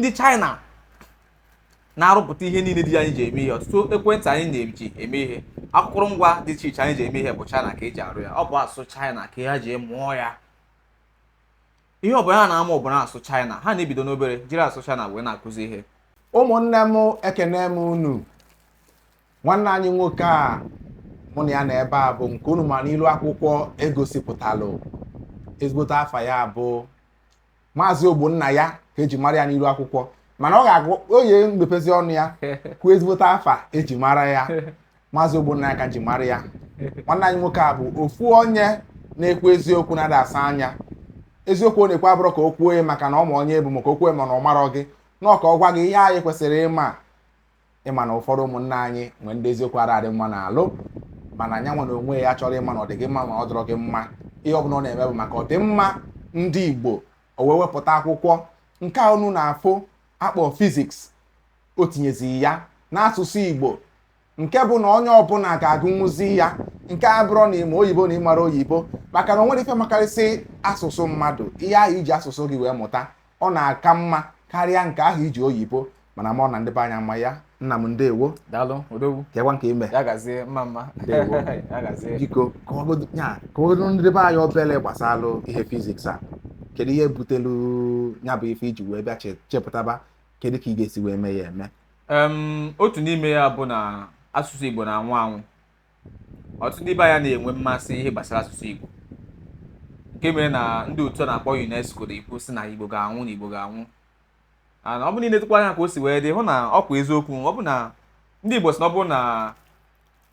Ndị China na-arụpụta ihe niile dị anyị ji eme ihe. Ọtụtụ ekwentị anyị na-eji eme ihe, akụrụngwa dị iche iche anyị ji eme ihe bụ China ka eji arụ ya. Ọ bụ asụsụ China ka ha ji mụọ ya. Ihe ọbụla ha na-amụ bụ na-asụ China. Ha na-ebido n'obere jiri asụ China wee na-akụzi ihe. Ụmụnne m, ekene m unu. Nwanne anyị nwoke a mụ na ya na ebe a bụ nke unu ma n'ilu akwụkwọ egosipụtalụ ezigbote afa ya bụ Maazị Ogbonnaya ka eji mara ya n'ilu akwụkwọ, mana ọ ga-agụ oye mepezi ọnụ ya kwuo ezigbote afa eji mara ya. Maazị Ogbonnaya ka ji mara ya. Nwanne anyị nwoke a bụ ofu onye na-ekwu eziokwu, na-ada asa anya. Eziokwu ọ na-ekwu abụrụ ka o kwuo ya maka na ọ ma onye bụ, maka o kwuo mana ọ marọ gị, na ọ ka ọ gwa gị ihe anyị kwesịrị ịma. Ịma na ụfọdụ ụmụnne anyị nwee ndị eziokwu ara adị mma n'alụ, mana anya nwe na onwe ya chọrọ ịma na ọ dị gị mma ma ọ dịrọ gị mma. Ihe ọbụla ọ na-eme bụ maka ọdịmma ndị Igbo. O wee wepụta akwụkwọ nke a unu na-afụ akpọ physics. O tinyezi ya n'asụsụ Igbo, nke bụ na onye ọbụla ga-agụnwuzi ya, nke a bụrụ na ịma oyibo na ịmara oyibo, maka na o nwere ife makarịsị asụsụ mmadụ. Ihe ahụ iji asụsụ gị wee mụta, ọ na-aka mma karịa nke ahụ iji oyibo. Mana ma ọ na ndị be anyị ama ya. Nna m, ndewo. Daalụ, odogwu. Kekwa nke ime. Ya gazie, mma mma. Ndewo. Ya gazie. Biko, kọwagodo ndị be anyị obere gbasalụ ihe physics a. Kedu ihe butelu ya bụ ife iji wee bịa chepụtaba? Kedu ka ị ga-esi wee mee ya eme? Otu n'ime ya bụ na asụsụ Igbo na-anwụ anwụ. Ọtụtụ ndị be anyị na-enwe mmasị ihe gbasara asụsụ Igbo, nke mere na ndị otu a na-akpọ UNESCO na-ekwu sị na Igbo ga-anwụ, na Igbo ga-anwụ. Na ọ bụ niile tụkwa anya ka o si wee dị, hụ na ọ kwa eziokwu. Ọ bụ na ndị Igbo sị na ọ bụrụ na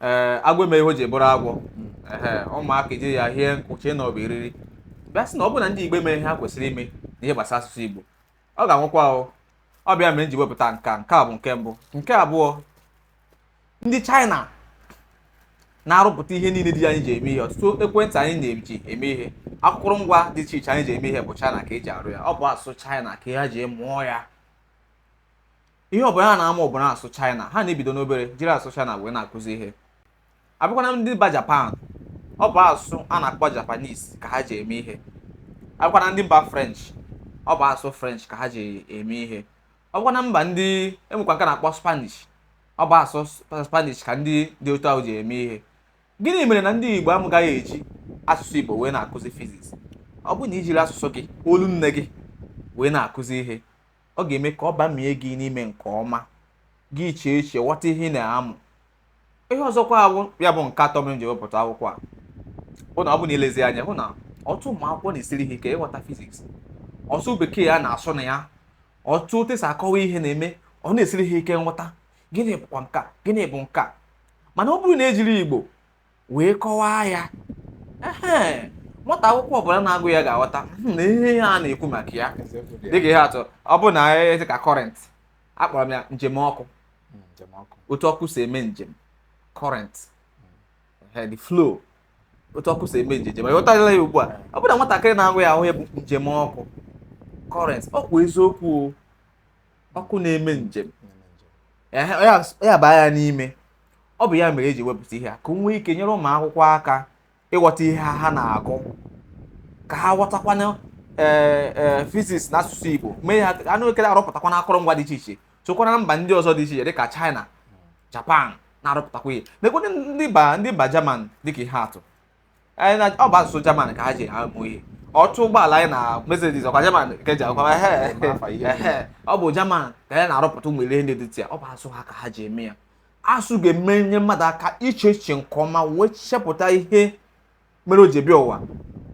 ee agwọ eme ihe o ji bụrụ agwọ, ehe ụmụaka eji ya hie nkụ chee na ọ bụ eriri. Bịa sị na ọ bụ na ndị Igbo eme ihe ha kwesịrị ime n'ihe gbasara asụsụ Igbo, ọ ga-anwụkwa. Ahụ ọ bịa mere m ji wepụta nke a. Nke a bụ nke mbụ. Nke abụọ, ndị China na-arụpụta ihe niile dị anyị ji eme ihe. Ọtụtụ ekwentị anyị na-eji eme ihe, akụrụngwa dị iche iche anyị ji eme ihe bụ China ka eji arụ ya. Ọ bụ asụsụ China ka ha ji mụọ ya. Ihe ọbụla ha na-amụ bụ na-asụ China. Ha na-ebido n'obere jiri asụ China wee na-akụzi ihe. Abịakwana ndị mba Japan, ọ bụ asụsụ a na-akpọ Japanese ka ha ji eme ihe. Abịakwana ndị mba French, ọ bụ asụsụ French ka ha ji eme ihe. Ọ bụkwa na mba ndị enwekwa nke na-akpọ Spanish, ọ bụ asụsụ Spanish ka ndị dị otu ahụ ji eme ihe. Gịnị mere na ndị Igbo amụgaghị eji asụsụ Igbo wee na-akụzi physics? Ọ bụ na ijiri asụsụ gị, olu nne gị, wee na-akụzi ihe, ọ ga-eme ka ọ bamie gị n'ime nke ọma, gị chee eche, ghọta ihe ị na-amụ. Ihe ọzọkwa bụ ya bụ nke atọ mere m ji wepụta akwụkwọ a bụ na ọ bụ na ilezi anya hụ na ọtụtụ ụmụ akwụkwọ na-esiri ha ike ịghọta physics. Ọtụtụ bekee a na-asụ na ya, ọtụtụ otu esi akọwa ihe na-eme ọ na-esiri ha ike nghọta. Gịnị bụkwa nke a? Gịnị bụ nke a? Mana ọ bụrụ na ejiri Igbo wee kọwaa ya, ehe nwata akwụkwọ ọbụla na-agụ ya ga-aghọta na ihe a na-ekwu maka ya. Dịka ihe atụ, ọ bụ na dị ka current, akpọrọ m ya njem ọkụ, otu ọkụ si eme njem, current, the flow, otu ọkụ si eme njem. Ịghọtala ya ugbu a? Ọ bụrụ na nwatakịrị na-agụ ya ahụ ya bụ njem ọkụ, current, ọ kwa eziokwu, ọkụ na-eme njem ya baa ya n'ime. Ọ bụ ya mere eji wepụta ihe a, ka o nwee ike nyere ụmụ akwụkwọ aka ịghọta ihe ha na-agụ, ka ha ghọtakwana ee physics n'asụsụ Igbo, mee ya anụ ekele, arụpụtakwana akụrụngwa dị iche iche, sokwana na mba ndị ọzọ dị iche iche dịka China, Japan na-arụpụtakwa ihe. Nekwe ndị mba German dịka ihe atụ. Ọ bụ asụsụ German ka ha ji amụ ihe. Ọtụ ụgbọala anyị na Mercedes, ọkwa German ka eji akwa? Ọ bụ German ka ya na-arụpụta ụmụ ihe ndị dị ya. Ọ bụ asụ ha ka ha ji eme ya. Asụ ga-eme nye mmadụ aka iche echiche nke ọma, wee chepụta ihe mere o ji bịa ụwa.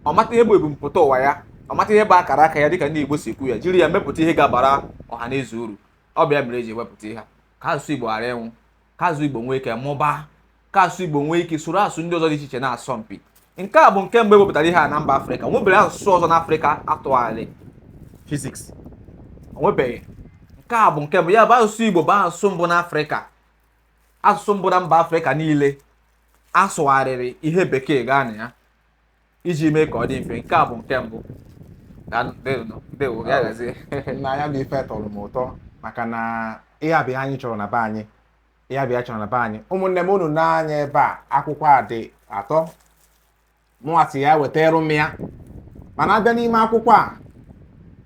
Ọ mata ihe bụ ebumpụta ụwa ya, ọ mata ihe bụ akara aka ya, dịka ndị Igbo si ekwu ya, jiri ya mepụta ihe ga-abara ọha na eze uru. Ọ bụ ya mere eji ewepụta ihe a, ka asụsụ Igbo ghara ịnwụ, ka asụsụ Igbo nwee ike mụbaa, ka asụsụ Igbo nwee ike soro asụsụ ndị ọzọ dị iche iche na-asọ mpi. Nke a bụ nke mbụ ewepụtara ihe a na mba Afrịka. Nwebere asụsụ ọzọ n'Afrịka atụgharị physics? Onwebeghị. Nke a bụ nke mbụ. Ya bụ asụsụ Igbo bụ asụsụ mbụ n'Afrịka, asụsụ mbụ na mba Afrịka niile asụgharịrị ihe bekee gaa na ya iji mee ka ọ dị mfe. Nke a bụ nke mbụ. Na ya bụ ife tọrọ m ụtọ, maka na ihe a bụ ihe anyị chọrọ na be anyị. Ihe a bụ ihe chọrọ na be anyị. Ụmụnne m, unu n'anya ebe a, akwụkwọ a dị atọ. Mụnwa si ya wetara m ya, mana abịa n'ime akwụkwọ a,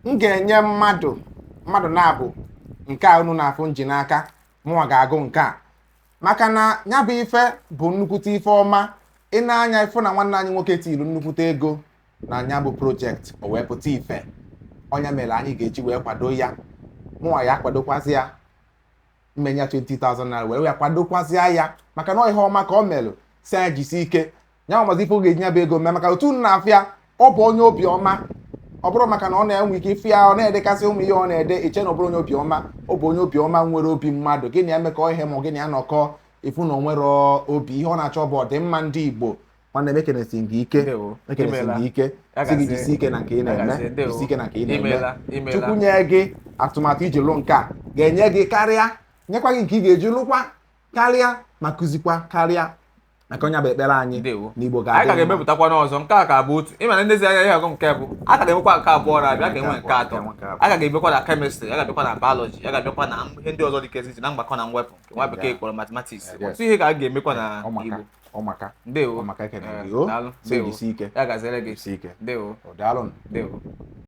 m ga-enye mmadụ Mmadụ na-abụ nke a unu na-afụ nji n'aka, mụnwa ga-agụ nke a, maka na ya bụ ife bụ nnukwute ife ọma. Ị na-anya ịfụ na nwanne anyị nwoke tiru nnukwute ego na nya bụ project, o wee pụta ife. Ọ nya mere anyị ga-eji wee kwado ya. Mụnwa ya akwadokwazi ya, mmenya 20,000 naira were ya kwadokwazịa ya, maka na ọ ihe ọma ka ọ melụ. Si anyị jisi ike ya nwa mazi ife ọ ga-eji ya bụ ego mee, maka otu unu na-afụ ya, ọ bụ onye obi ọma. Ọ bụrụ maka na ọ na-enwe ike ịfụ ya, ọ na-edekasị ụmụ ihe ọ na-ede, iche na ọ bụrụ onye obi ọma. Ọ bụ onye obi ọma nwere obi mmadụ. Gị na ya mekọ ihe ma gị na ya nọkọ, ịfụ na o nwere obi ihe ọ na-achọ bụ ọdịmma ndị Igbo. Nwanne m, ekenesi gị ike. Ndewo. Ekenesi Imeela. gị ike. Ya Si gị gazie. jisi ike na nke ị Ya na-eme. gazie. Ndewo. Jisi ike na nke ị na-eme. Imeela, imeela. Chukwu nye gị atụmatụ iji lụ nke a, ga-enye gị karịa, nyekwa gị nke ị ga-eji lụkwa karịa, ma kụzikwa karịa, maka onye bụ ekpere anyị Ndewo. na Igbo Anyị ka ga-adị mma. ga-emepụtakwa n'ọzọ. Nke a ka bụ otu. Ịma na ndezi anya ihe ọgụ nke bụ a ka ga-enwekwa nke abụọ na-abịa, a ga-enwe nke atọ, a ka ga-ebịakwa na chemistry, a ga-abịakwa na biology, a ga-abịakwa na ihe ndị ọzọ dị ka ezi na mgbakọ na mwepụ, nke nwa bekee kpọrọ mathematics. Ọtụtụ ihe ka a ga-emekwa na Igbo. Ọmaka. Ndewo. Ọmaka, ekene Eh, gị o. daalụ. Si Ndewo. jisi ike. Ya gaziere gị. Jisi ike. Ndewo. Daalụ. Ndewo.